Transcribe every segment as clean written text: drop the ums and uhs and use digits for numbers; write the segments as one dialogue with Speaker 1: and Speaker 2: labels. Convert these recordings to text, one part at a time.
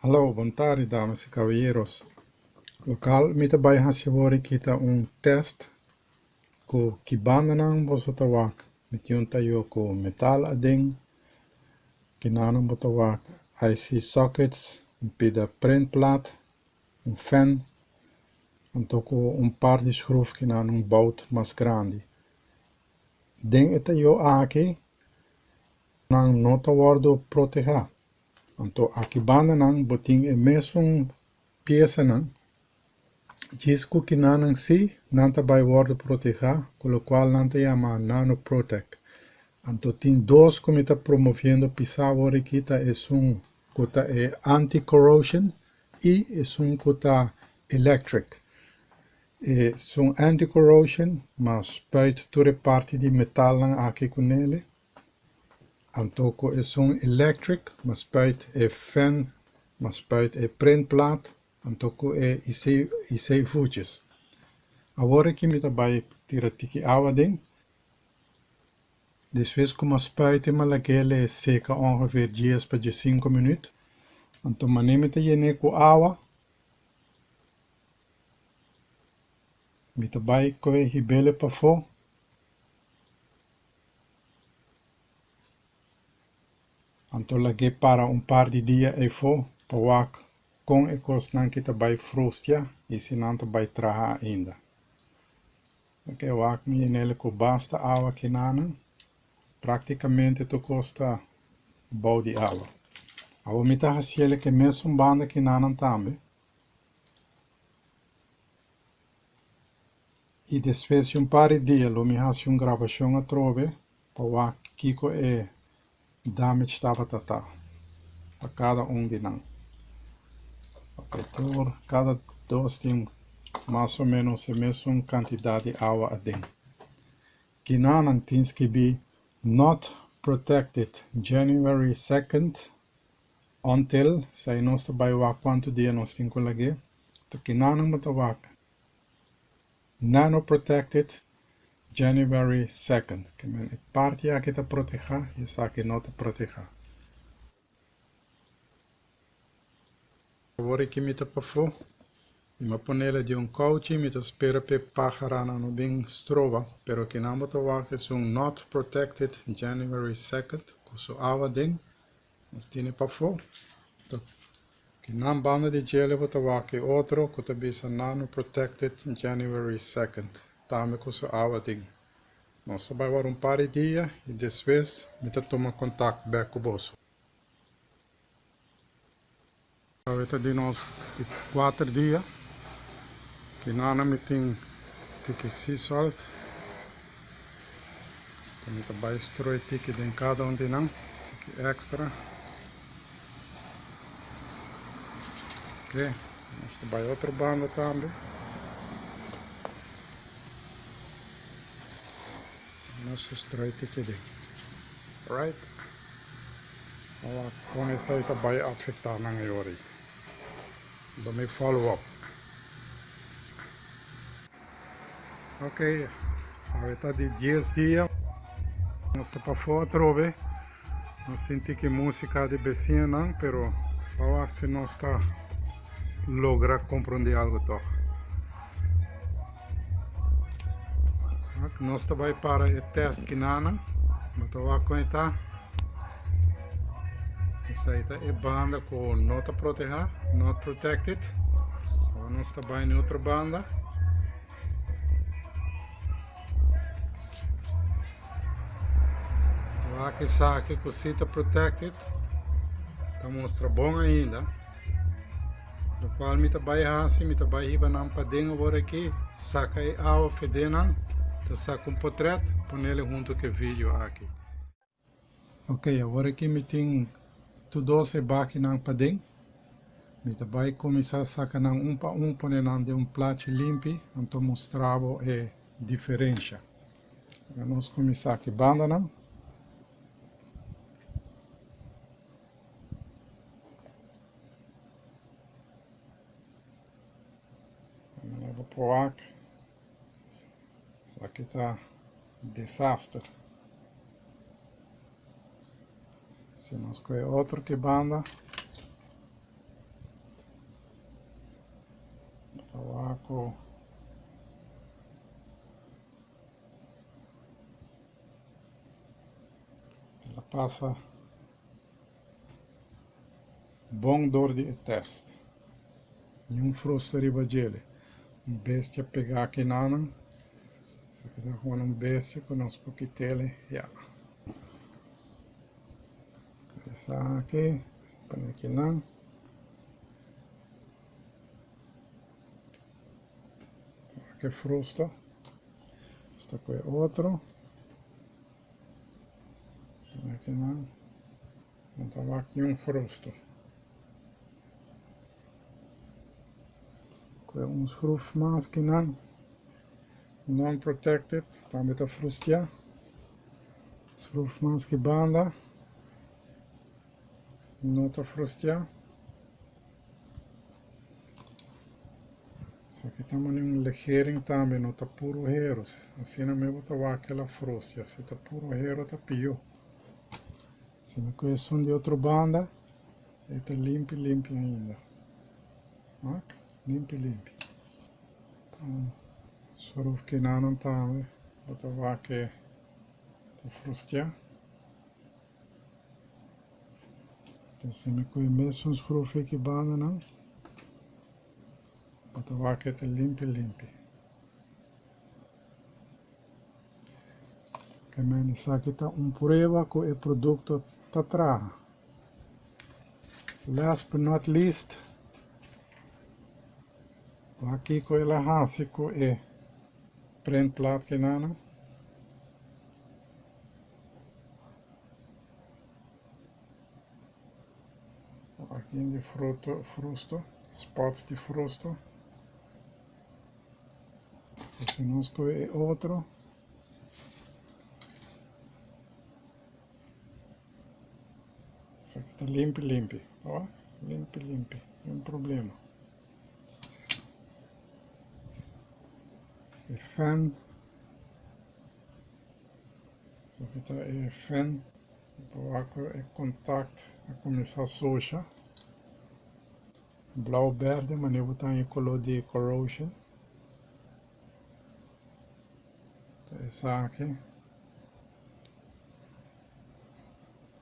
Speaker 1: Hallo, bon tardi damas y caballeros. Local mi ta bay haci awor aki ta un test cu ki bandanan boso ta wak. Mi tin un tayo cu metal aden, kinanan bo ta wak IC sockets, un pida printplaat, un fan, anto cu un par di schroef kinan un bout mas grandi. Den e tayo aki nan no ta wordo proteha. Anto aki bandanan bo tin e mesun piesanan, djis ku kinanan si nan ta bai wòrdu protehá, ku lokual nan ta yama Nano Protec. Anto tin dos ku mi ta promoviendo pisá awor aki ta esun ku ta e anti corrosion i esun ku ta electric. Esun anti corrosion mas spuit tur e parti di metalnan aki ku nele. Anto ku esun electric m'a spuit e fan, m'a spuit e printplaat, anto ku e IC voetjes. Awor aki mi ta bai tira tiki awa den. Despues ku m'a spuit e m'a lag'el e seka ongeveer dies pa diesinku minuut. Anto manera mi ta yen'é ku awa, mi ta bai kohe hib'el pafó. Anto lag'é para un par di dia eifó pa wak kon e kosnan ki ta bai frustia i si nan ta bai traha ainda. Lag'é wak mi yen'el ku basta awa kinanan, praktikamente tur kos ta bou di awa. Awor mi ta hasiel ke mesun banda kinanan tambe. I despues di un par di dia lo mi hasi un grabashon atrobe pa wak kiko e damage tabata ta pa kada un di nan. Ok, tur kada dos tin mas o menos e mesun kantidat di awa aden. Kinanan tin skibí Not protected January second until, esei nos ta bai wak kuantu dia nos tin ku lag'é, to kinanan bo ta wak. Nano protected January second ke men e parti aki ta proteha y esaki no ta proteha. Awor aki mi ta pafó y mi a ponele di un kouchi mi ta spera p'e paharanan no bin stroba pero kinan bo ta wak esun not protected January second ku su awa den Nos tene pafó. Ta ki nan banda di djele bo ta wak e otro ku ta bisa Nano Protected January Second, tambe ku su awa den. Nos ta bai wak un par di dia i despues mi ta tuma kontakt bek ku boso. Awe ta di nos di kuater dia. Ki nana mi tin tiki sea salt. Ta mi ta bai strooi tiki den kada un di nan, tiki extra. Ok, nos ta bai otro banda tambe. Nos ta strooi tiki den. Alright. Awor kon esei ta bai afektá nan e ora ei? Lo mi follow up. Ok, awe ta di dies dia. Nos ta pafó atrobe. Nos tin tiki músika di besiñonan, pero awor si nos ta logra komprondé algu tòg. Nos ta bai para e test kinanan. Bo ta wak kon e ta. Esei ta e banda ku no ta protehá, not protected. Awor nos ta bai na e otro banda. Wak esaki ku si ta protected. Ta mustra bon ainda. Lokual mi ta bai hasi, mi ta bai hiba nan paden awor aki, saka e awa fede nan, ta saka un potret, ponele hunto ku e video aki. Ok, awor aki mi tin tur dos e bakinan paden. Mi ta bai kuminsá saka nan un pa un, pone nan den un plachi limpi, anto mustra bo e diferensha. Nos kuminsá ku e bandanan. Bo por wak esaki ta desaster. Si nos kohe otro ki banda. wak ku el a pasa bon dor di e tèst. Niun frusta riba djele. Un bestia pegá kinanan. Esaki ta gewoon un bestia ku nos por kit'el. Ya. Esaki, pone kinan. Ke frusta. Esta ku e otro. Pone kinan. No ta wak niun frusto. Ku e un schroef mas kinan. Non protected. Tambe ta frustia. Schroef mas ki banda. No ta frustia. Esaki ta mane un legering tambe, no ta puro hero. Asina mi bo ta wak el a frustia. Si ta puro hero ta pio. Si mi ku esun di otro banda, e ta limpi limpi ainda. Wak, limpi limpi. Schroef kinanan tambe, bo ta wak e ta frustia. Si mi ku e mesun schroef aki bandanan, bo ta wak e ta limpi limpi. Ke men esaki ta un prueba ku e produkto ta traha. Last but not least, wak kiko el a hasi ku e prentplaat kinanan. Aki di fruto, frusto, spots di frusto. Si nos coge e otro. Esaki ta limpi limpi, ta Limpi limpi, niun problema. E fan. Esaki ta e fan. Ta wak ku e kontakt a kuminsá susha. Blauw berde manera bo ta haña e koló di corrosion. Ta esaki.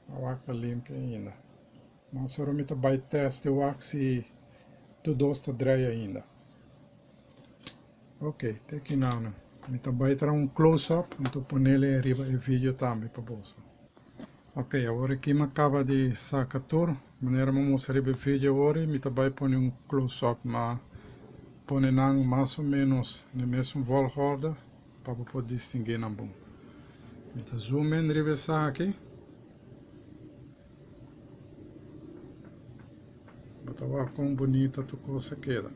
Speaker 1: Ta wak ta limpi ainda. Mas ora mi ta bai test e wak si tur dos ta drei ainda. Ok, te aki nan. Mi ta bai traha un close up anto ponele riba e video tambe pa boso. Ok, awor aki mi a caba di saca tur. Manera mi a mustra riba e video awor mi ta bai pone un close up ma pone nan mas o menos na e mesun volgorde pa bo por distingui nan bon. Mi ta zoom in riba esaki. Bo ta wak kon bunita tur kos a keda.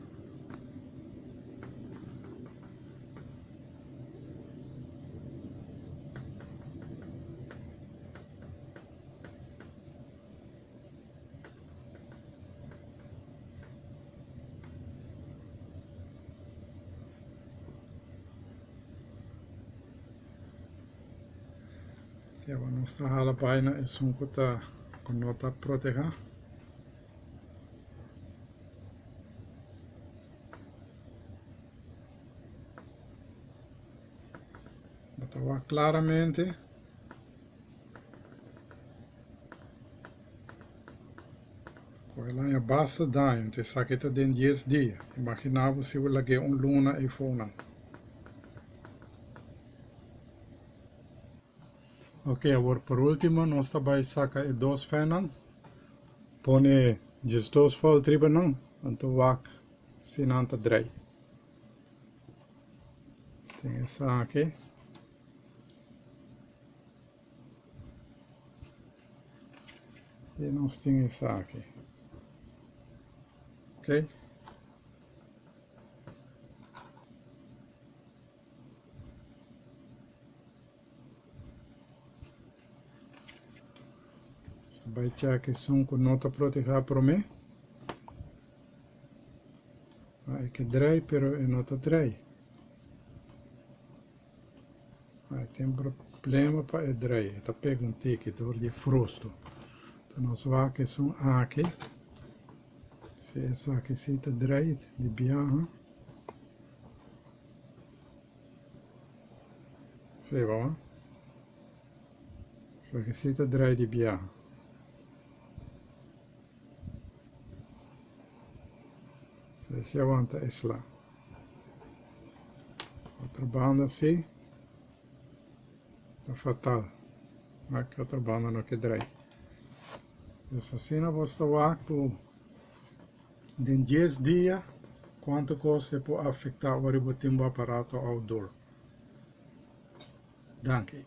Speaker 1: Keba nos ta hala bai na esun ku ta ku no ta protehá. Bo ta wak klaramente. Ku el haña basta daño, enton esaki ta den dies dia. Imaginá bo si bo lag'é un luna eifonan. Ok, awor por último nos ta bai saka e dos fènnan, pone 12 volt riba nan, anto wak si nan ta drei. Tin esaki. I nos tin esaki. Ok. Nos ta bai check esun ku no ta protehá promé. E ke drei pero e no ta drei. E tin problema pa e drei. E ta pega un tiki dor di e frusto. Enton nos wak esun aki. Si esaki si ta drei di biaha. Sí, bo? Esaki sí ta drai di biaha. Esei a wanta e sla. Otro banda sí ta fatal. Wak otro banda no ke drai. Dus asina bo ta wak ku den 10 dia kuantu kos e por afektá ora bo tin bo aparato outdoor. Danki.